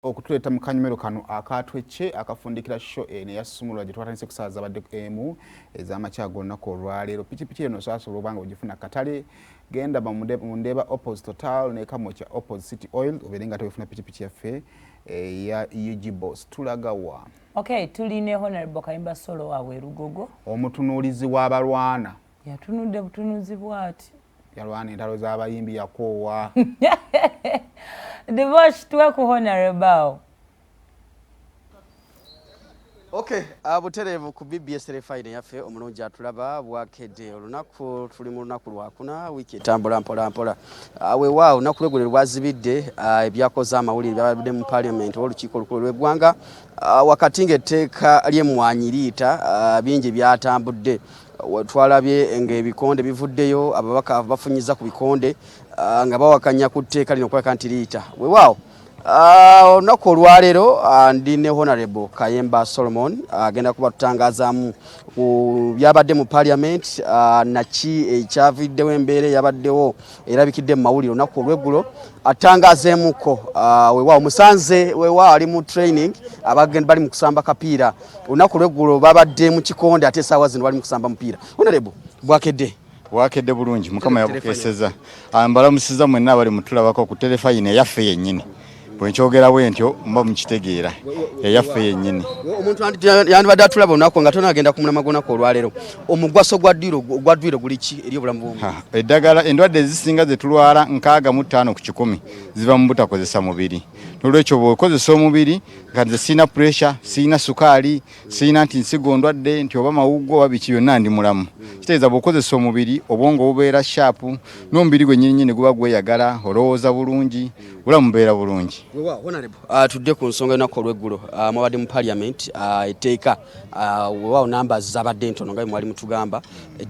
Okutuleeta mu kanyomero kano akatwecce akafundikira show eno eyasumulwa gye twatandise ku ssaawa zabadde emu ez'amakya g'olunaku olwaleero. Pikipiki eno osobola okuba nga ogifuna katale, genda mu Ndeeba opposite Total ne Kamwokya opposite City Oil, obeere nga tewefuna pikipiki yaffe eya UG Boss. Tulaga wa? Okay, tuli ne Honorable Kayemba Solo waabwe Lugogo. Omutunuulizi w'abalwana. Yatunudde butunuzi bw'ati. Yalwana entalo z'abayimbi, yakoowa. Divosh, tuwe ku Honorable awo. Okay, butereevu ku BBS Terefayina yaffe omulungi atulaba bwakedde olunaku, tuli mu lunaku lwakuna, wiiki etambula mpola mpola. Weewaawo olunaku lweggulo lwazibidde ebyakoze amawulire byabadde mu parliament oba olukiiko olukulu lw'eggwanga, wakati ng'etteeka ly'emmwanyi liyita, bingi byatambudde. Twalabye ng'ebikonde bivuddeyo, ababaka bafunyiza ku bikonde nga bawakanya ku tteeka lino okulabika nti liyita. Weewaawo olunaku olwaleero ndi ne Honorable Kayemba Solomon, agenda kuba tutangazaamu ku byabadde mu parliament, naki ekyavuddewo, embeera eyabaddewo erabikidde mu mawulire olunaku olweggulo, atangazeemuko. Weewaawo musanze, weewaawo ali mu training, abagenda bali mu kusamba kapiira. Olunaku olweggulo babadde mu kikonde, ate essaawa zino bali mu kusamba mupiira. Honorable, bwakedde? Bwakedde bulungi, Mukama yabukeeseza. Mbalamusiza mwenna abali mutulabako ku terefayina eyaffe yennyini. Bwe nkyogera bwe ntyo mba mukitegeera, eyaffe yennyini. Omuntu yandibadde atulaba olunaku nga tonagenda ku mulama gw'olunaku olwaleero, omugwaso gwa ddwiro guli ki eri obulamu bw'omuntu? Eddagala, endwadde ezisinga ze tulwala 65% ziva mu butakozesa mubiri. Nolwekyo bw'okozesa omubiri, nga nze sirina pressure, sirina sukaali, sirina nti nsigo ndwadde nti oba mawuggwe oba biki, byonna ndi mulamu. Kitegeeza bw'okozesa omubiri, obwongo bubeera sharp, n'omubiri gwe nnyini guba gweyagala, olowooza bulungi, bulamu bubeera bulungi. Tudde ku nsonga y'olunaku olw'eggulo. Mwabadde mu parliament, etteeka, weewaawo numbers zabadde ntono nga bwe mwali mutugamba,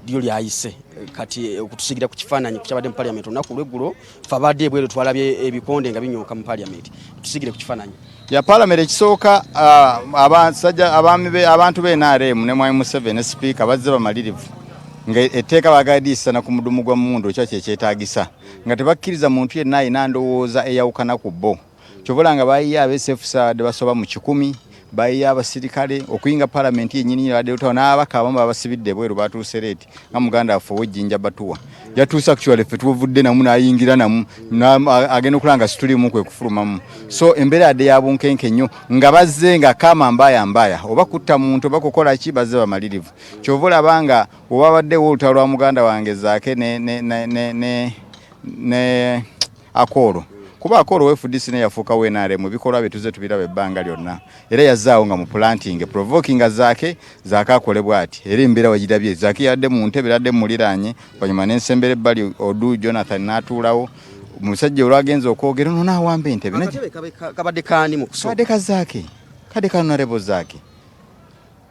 lyo lyayise. Kati okutusigira ku kifaananyi ku kyabadde mu parliament olunaku olw'eggulo, fe abadde ebweru twalabye ebikonde nga binyooka mu parliament. Tusigire ku kifaananyi ya parliament. Ekisooka, abasajja abaami, abantu be NRM ne Mwami Museveni ne sipiika bazze bamalirivu nga etteeka baagala liyisana ku mudumu gwa mmundu, ekyo kyekyetaagisa, nga tebakkiriza muntu yenna alina ndowooza eyawukana ku bo. Kyobola nga bayiye ab'SFC basoba mu 100, bayiye abasirikale okuyinga palamenti yennyini, badde lutawo n'ababaka abamu babasibidde ebweru, batuuse late, nga muganda waffe ow'ejjinja batuwa yatuuse. Actually ffe tuvudde namu n'ayingira namu, agenda okulaba nga situlimu, kwe kufulumamu. So embeera yadde ya bunkenke nnyo, nga bazze nga kama mbaya mbaya, oba kutta muntu oba kukola ki, bazze bamalirivu. Kyova olaba nga webabaddewo olutalo lwa muganda wange Zaake ne Akoolo, kuba Akoolo we FDC ne yafuuka WNRM, ebikolwa bye tuze tubiraba ebbanga lyonna, era yazaawo nga mu planting provoking Zaake, Zaake akole bw'ati. Era embeera wagirabye, Zaake yadde mu ntebe, yadde muliraanye, oluvannyuma n'ensembera ebbali, Odu Jonathan n'atuulawo. Omusajja olwagenza okwogera ono n'awamba entebe. Kabadde kaani mu kusooka? Kadde ka Zaake, kadde ka Honorable Zaake.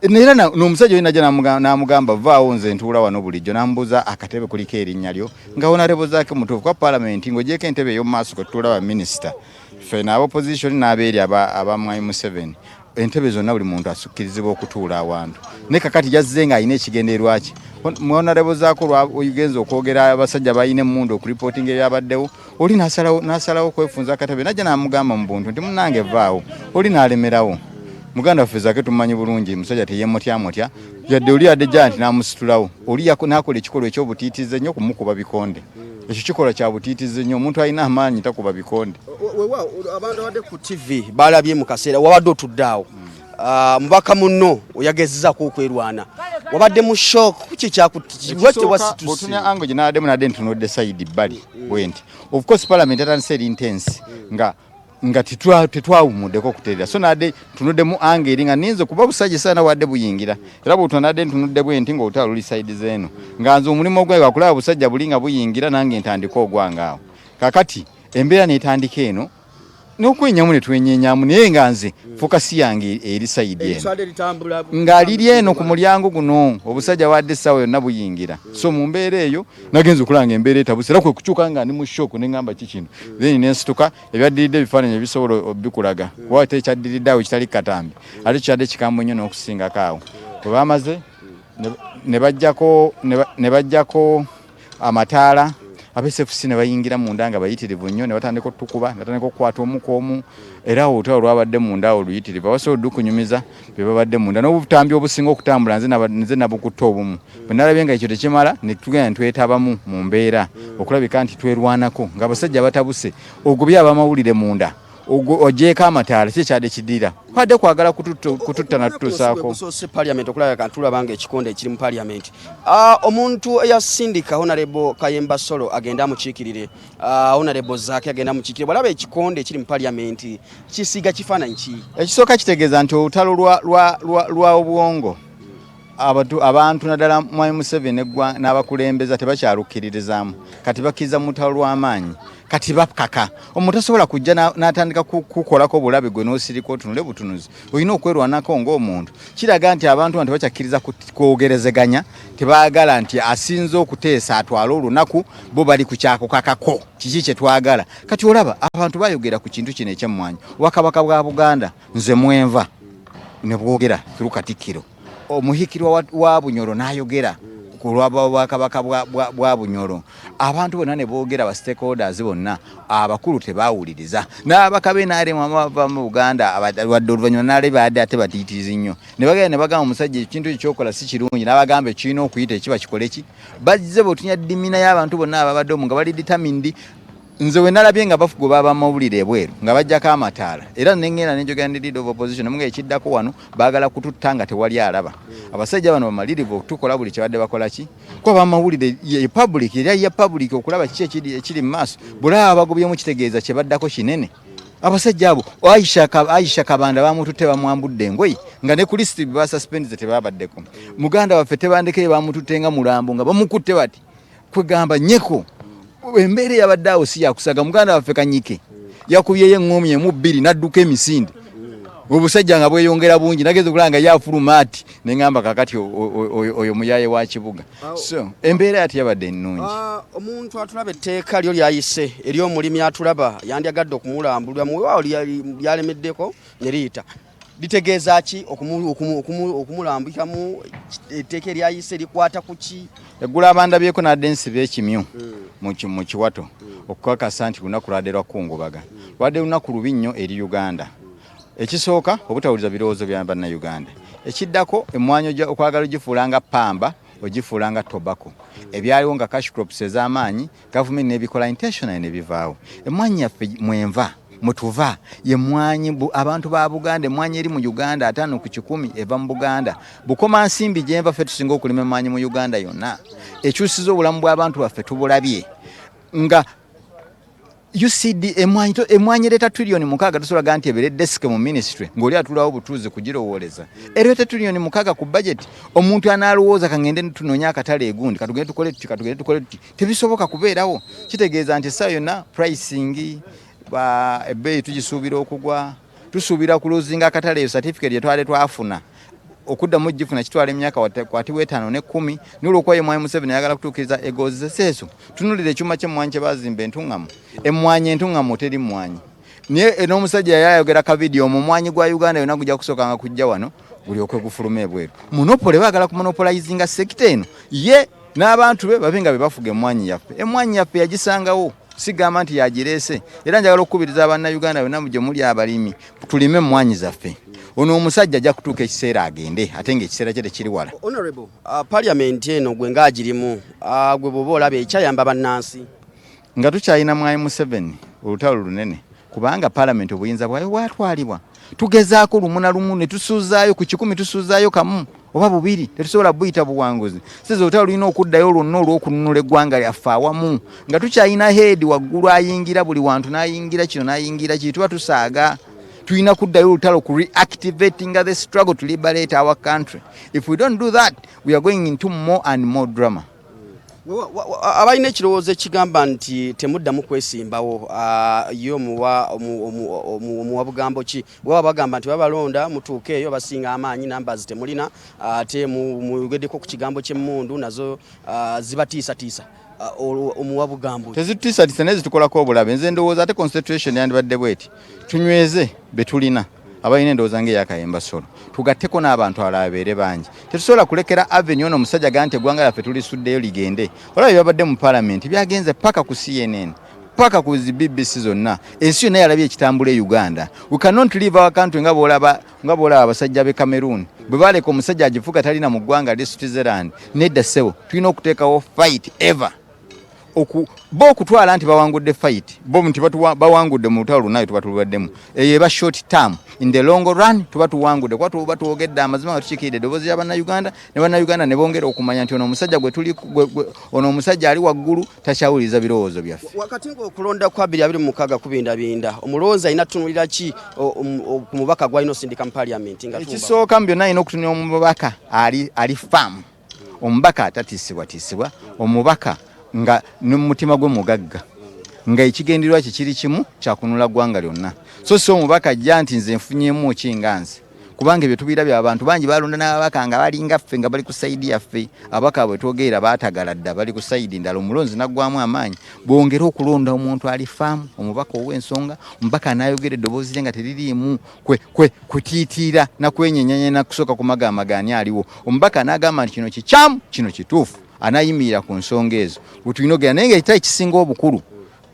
Era n'omusajja oli najja n'amugamba, "Vaawo, nze ntuula wano bulijjo." N'amubuuza, "Akatebe kuliko erinnya lyo?" Nga Honorable Zaake mutuufu, kuba paalamenti ng'ogyeko entebe ey'omu maaso kwe tutuula baminisita ffe n'aba opposition n'abeeri aba Mwami Museveni, entebe zonna buli muntu asukkirizibwa okutuula awantu. Naye kakati yazze ng'alina ekigendererwa kye. Honorable Zaake olwagenza okwogera, abasajja balina emmundu okuripootinga ebyabaddewo, oli n'asalawo okwefunza akatebe, najja n'amugamba mu buntu nti, "Munnange, vaawo." Oli n'alemerawo. Muganda waffe Zaake tumanyi bulungi, musajja teyeemotyamotya yadde. Oli yadde jja nti n'amusitulawo, oli n'akola ekikolwa ekyobutiitiizi ennyo, kumukuba bikonde. Ekyo kikolwa kya butiitiizi nnyo, omuntu alina amaanyi takuba bikonde. Weewaawo abantu abadde ku TV balabye mu kaseera wabadde otudde awo, mubaka munno oyagezezaako okwerwana, wabadde mu shock kuki? Kyakutibwatunya ango gye nabaddemu, nadde ntunudde side bbali bwe nti, of course parliament yatandise eri intense, nga tetwawumuddeko okuterera, so nadde ntunuddemu ange eri nga ninze kuba busajja saana wadde buyingira, era bwotuna nadde ntunudde bwe nti ng'olutalo luli side zeeno, nga nze omulimu ogwange gwakulaba busajja buli nga buyingira, nange ntandika ogwange awo. Kakati embeera n'etandika eno n'okwenyamu ne twenyenyamu, naye nga nze focus yange eri side eno, nga liri eno ku mulyango guno, obusajja wadde essaawa yonna buyingira. So mu mbeera eyo nagenza okulaba nga embeera etabuse, era kwe kukyuka nga ndi mu shock, ne ŋŋamba, "Ki kino?" Then nensituka. Ebyaddiridde ebifaananyi ebisobola obikulaga, kuba ate ekyaddiridde awo kitali katambi, ate kyadde kikambwe nnyo n'okusingako. Awo bwe bamaze ne bajjako amataala. Aba SFC ne bayingira munda nga bayitirivu nnyo, ne batandika otukuba, ne batandika okukwata omu ku omu, era awo olutalo lwabadde munda awo luyitirivu. Abasobola odukunyumiza bye babadde munda n'obutambi obusinga okutambula, nze nabukutte obumu. Bwe nalabye nga ekyo tekimala, ne tugenda ne twetabamu mu mbeera okulabika nti twerwanako ng'abasajja batabuse. Ogobye abamawulire munda, ogyeko amataala, ki ekyadde kiddirira? Kwadde kwagala kututta natutuusaako. Gusoose parliament okulabika tulaba nga ekikonde ekiri mu parliament. Omuntu eyasindika Honorable Kayemba Solo agende amukiikirire, Honorable Zaake agende amukiikirire, bw'alaba ekikonde ekiri mu parliament kisiiga kifaananyi ki? Ekisooka kitegeeza nti olutalo lwa obwongo abantu naddala Mwami Museveni n'abakulembeza tebakyalukkiririzaamu, kati bakkiriza mu lutalo lw'amaanyi. Kati bakaka omuntu tasobola kujja n'atandika kukolako bulabe gwe n'osirika otunule butunuzi, olina okwerwanako ng'omuntu. Kiraga nti abantu bano tebakyakkiriza kwogerezeganya, tebaagala nti asinze okuteesa atwale olunaku, bo bali ku kyakukakako kiki kye twagala. Kati olaba abantu bayogera ku kintu kino eky'emmwanyi, Obwakabaka bwa Buganda nze mwenva ne bwogera through Katikkiro, omuhikirwa wa Bunyoro n'ayogera ku lw'Obwakabaka bwa Bunyoro, abantu bonna ne boogera, ba stakeholders bonna abakulu tebawuliriza, n'ababaka b'e NRM abava mu Buganda wadde oluvannyuma n'ale baadde ate batiitiizi nnyo, ne bagenda ne bagamba omusajja ekintu ekyo kyokola si kirungi, n'abagamba ekirina okuyita ekiba kikole ki. Bazze bwetunya dimina y'abantu bonna ababadde omwo nga bali determined. Nze we nalabye nga bafuga bamawulire ebweru nga bajjako amataala, era nengenda nenjogera ne leader of opposition nga ekiddako wano baagala kututta nga tewali alaba. Abasajja bano bamalirivu okutukola buli kyebadde bakola ki, kuba bamawulire ye public, era ya public okulaba kiki ekiri mu maaso. Bulaba abagobyemu kitegeeza kye baddako kinene. Abasajja abo Aisha Kabanda bamututte bamwambudde engoye nga ne ku list ba suspended tebabaddeko. Muganda waffe Tebandeke bamututte nga mulambo nga bamukutte bati, kwegamba nyeko embeera eyabadde awo si yakusaga. Muganda waffe Kanyike yakubyeyo eŋŋoomi emu bbiri n'adduka emisinde, obusajja nga bweyongera bungi, nageza okulaba nga yafuluma ati neŋŋamba kakati oyo muyaye wa kibuga. So embeera yati yabadde ennungi. Omuntu atulaba etteeka lyo lyayise ery'omulimi atulaba yandyagadde okumulambulira muwaawo lyalemeddeko ne liyita, litegeeza ki okumulambikamu? Etteeka eryayise likwata ku ki? Eggulu abandabyeko nadde nsiba ekimyu mu kiwato okukakasa nti lunaku lwadde lwa kkungubaga, lwadde lunaku lubi nnyo eri Uganda. Ekisooka, obutawuliza birowoozo bya Bannayuganda. Ekiddako, emmwanyi okwagala ogifuula nga pamba, ogifuula nga tobacco. Ebyaliwo nga cash crops ez'amaanyi, gavumenti n'ebikola intentionally ne bivaawo. Emmwanyi yaffe mwenva mwetuva ye mmwanyi abantu ba Buganda, emmwanyi eri mu Uganda 50% eva mu Buganda. Bukomansimbi gyenva, ffe tusinga okulima emmwanyi mu Uganda yonna. Ekyusiza obulamu bw'abantu baffe tubulabye nga UCD emmwanyi ereeta triliyoni 6, tusobola gaa nti ebeere desk mu ministry ng'oli atulawo butuuzi kugirowooleza. Ereeta triliyoni 6 ku budget, omuntu anaalowooza kangende tunoonye akatale egundi, katugende tukole tuti, katugende tukole tuti, tebisoboka kubeerawo. Kitegeeza nti essaawa yonna pricing ebbeeyi tugisuubira okugwa, tusuubira kulozinga akatale. Eyo certificate gye twali twafuna okuddamu gifuna kitwala emyaka wakati w'etaano n'ekkumi. Nolwokuba ye Mwami Museveni ayagala kutuukiriza egoozi ze, tunulira ekyuma ky'emmwanyi kye bazimba entuŋŋamu, emmwanyi entuŋŋamu teri mmwanyi. Naye n'omusajja yali ayogera ka video, omumwanyi gwa Uganda yonna gujja kusookanga kujja wano gulyoke gufulume ebweru. Monopoly, baagala kumonopolizinga sector eno, ye n'abantu be babe nga be bafuga emmwanyi yaffe. Emmwanyi yaffe yagisangawo, sigamba nti yagireese. Era njagala okukubiriza Abannayuganda bonna gye muli abalimi, tulime emmwanyi zaffe. Ono omusajja ajja kutuuka ekiseera agende, ate ng'ekiseera kye tekiri wala. Honorable, parliament eno gwe ng'agirimu, gwe bw'oba olaba ekyayamba bannansi? Nga tukyalina Mwami Museveni, olutalo lunene, kubanga parliament obuyinza bwayo bwatwalibwa. Tugezaako lumu na lumu ne tusuuzaayo ku 100, tusuuzaayo kamu oba bubiri, tetusobola buyita buwanguzi. Siza olutalo lulina okuddayo lwonna olw'okununula eggwanga lyaffe awamu. Nga tukyalina head waggulu ayingira buli wantu n'ayingira kino n'ayingira kiri, tuba tusaaga. Tulina kuddayo olutalo ku reactivating the struggle to liberate our country. If we don't do that, we are going into more and more drama. Abalina ekirowoozo ekigamba nti temuddamu kwesimbawo, ye omuwa bugambo ki? Waba bagamba nti babalonda mutuuke eyo basinga amaanyi, numbers temulina, ate muyogeddeko ku kigambo ky'emmundu nazo zibatiisatiisa, omuwa bugambo? Tezitutiisatiisa naye zitukolako obulabe. Nze ndowooza ate concentration yandibadde bweti: tunyweze be tulina. Abalina endowooza nga eya Kayemba Solo, tugatteko n'abantu abalala babeere bangi. Tetusobola kulekera avenue ono omusajja gaa nti eggwanga lyaffe tulisuddeyo ligende. Olaba byabadde mu palamenti byagenze paka ku CNN, paka ku zi BBC zonna, ensi yonna yalabye ekitambula e Uganda. We cannot leave our country nga bwolaba abasajja b'e Cameroon bwe baleka omusajja agifuga talina mu ggwanga lye Switzerland. Nedda ssebo, tulina okuteekawo fight ever bo okutwala nti bawangudde fight, bo nti bawangudde mu lutalo luna tuba tulubaddemu. Eyo eba short term. In the long run tuba tuwangudde, kuba tuba twogedde amazima nga tukiikiridde eddoboozi lya Bannayuganda, ne Bannayuganda ne bongera okumanya nti ono omusajja gwe tuli ono omusajja ali waggulu takyawuliriza birowoozo byaffe. Wakati ng'okulonda kwa 2026 kubindabinda, omulonzi alina tutunulira ki ku mubaka gw'alina osindika mu parliament? Nga ekisooka mu byonna alina okutunulira omubaka ali firm, omubaka atatiisibwatiisibwa, omubaka nga n'omutima gwe mugagga, nga ekigendererwa kye kiri kimu kyakunula ggwanga lyonna, so si omubaka ajja nti nze nfunyemu ki nga nze, kubanga ebyo tubirabye. Abantu bangi balonda n'ababaka nga balinga ffe, nga bali ku side yaffe. Ababaka bwe twogerera baatagala dda, bali ku side ndala. Omulonzi naggwamu amaanyi. Bwongere okulonda omuntu ali firm, omubaka ow'ensonga, omubaka anaayogera eddoboozi lye nga teririimu kutiitiira nakwenyenyanya nakusooka kumagamagaani aliwo, omubaka anaagamba nti kino kikyamu, kino kituufu, anayimirira ku nsonga ezo bwe tulina ogenda. Naye nga ekitali kisinga obukulu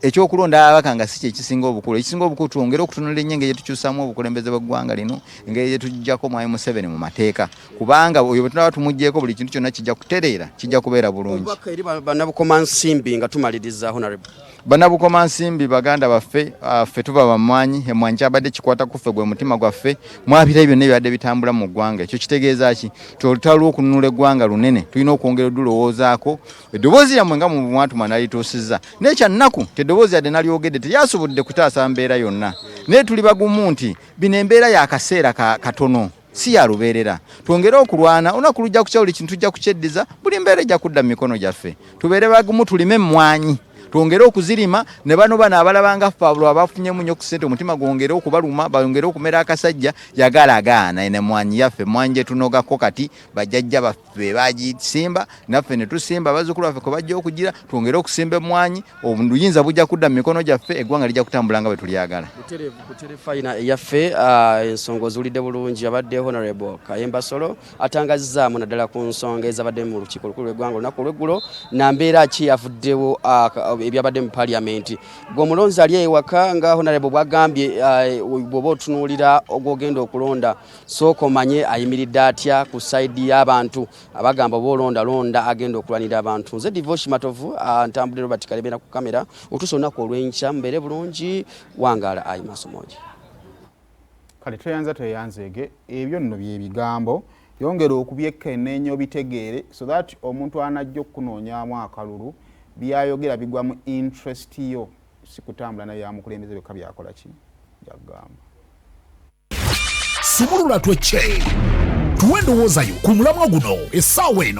ekyokulonda ababaka nga si kyekisinga obukulu, ekisinga obukulu twongere okutunula ennyo engeri gyetukyusaamu obukulembeze bw'eggwanga lino, engeri gyetuggyako Mwami Museveni mu mateeka, kubanga oyo bwe tunaba tumuggyeko buli kintu kyonna kijja kutereera, kijja kubeera bulungi. Obubaka eri bannabukomansimbi nga tumaliriza, honorable. Bannabukomansimbi baganda baffe, ffe tuba bamwanyi, emwanyi kyabadde kikwata ku ffe, gwe mutima gwaffe. Mwabirayo byonna ebyadde bitambula mu ggwanga. Ekyo kitegeeza ki? Ti olutalo lw'okununula eggwanga lunene, tulina okwongera odulowoozaako. Eddoboozi lyammwe nga mu mwatuma nalituusizza, naye kyannaku nti eddoboozi yadde nalyogedde teryasobodde kutaasa mbeera yonna. Naye tuli bagumu nti bino embeera y'akaseera katono, si ya lubeerera. Twongere okulwana, olunaku lujja kukya, buli kintu tujja kukyeddiza, buli mbeera ejja kudda mu mikono gyaffe. Tubeere bagumu, tulime emmwanyi, twongere okuzirima, ne bano abalaba nga ffe abo abafunyemu nnyo ku ssente, omutima gwongere okubaluma, bongere okumera akasajja. Yagala gaana eno emmwanyi yaffe, emmwanyi gye tunogako kati bajjajja baffe bagisimba, naffe ne tusimba, abazzukulu baffe kwe bajja okugira. Twongere okusimba emmwanyi, obuyinza bujja kudda mu mikono gyaffe, eggwanga lijja kutambula nga bwe tulyagala. Butereevu ku terefayina eyaffe, ensonga oziwulidde bulungi. Abadde Honorable Kayemba Solo atangazizzaamu naddala ku nsonga ezabadde mu lukiiko olukulu lw'eggwanga olunaku olw'eggulo, na mbeera ki yavuddewo, ebyabadde mu paliamenti. Gwe omulonzi ali ewaka, nga honorable bwagambye, bw'oba otunuulira ogwogenda okulonda, sooka omanye ayimiridde atya ku side y'abantu. Abagamba oba olonda londa agenda okulwanira abantu. Nze Divoshi Matovu, ntambudde Robert Kalemera ku kamera. Otuusa olunaku olw'enkya, mubeere bulungi, wangaala ayi maaso mogi. Kale tweyanza, tweyanzeege. Ebyo nno byebigambo, yongera okubyekkenneenya obitegeere, so that omuntu anajja okukunoonyaamu akalulu byayogera bigwa mu interest yo, si kutambula naye yamukulembeze byokka byakola ki byagamba. Sumulula twecce, tuwe endowooza yo ku mulamwa guno essaawa eno.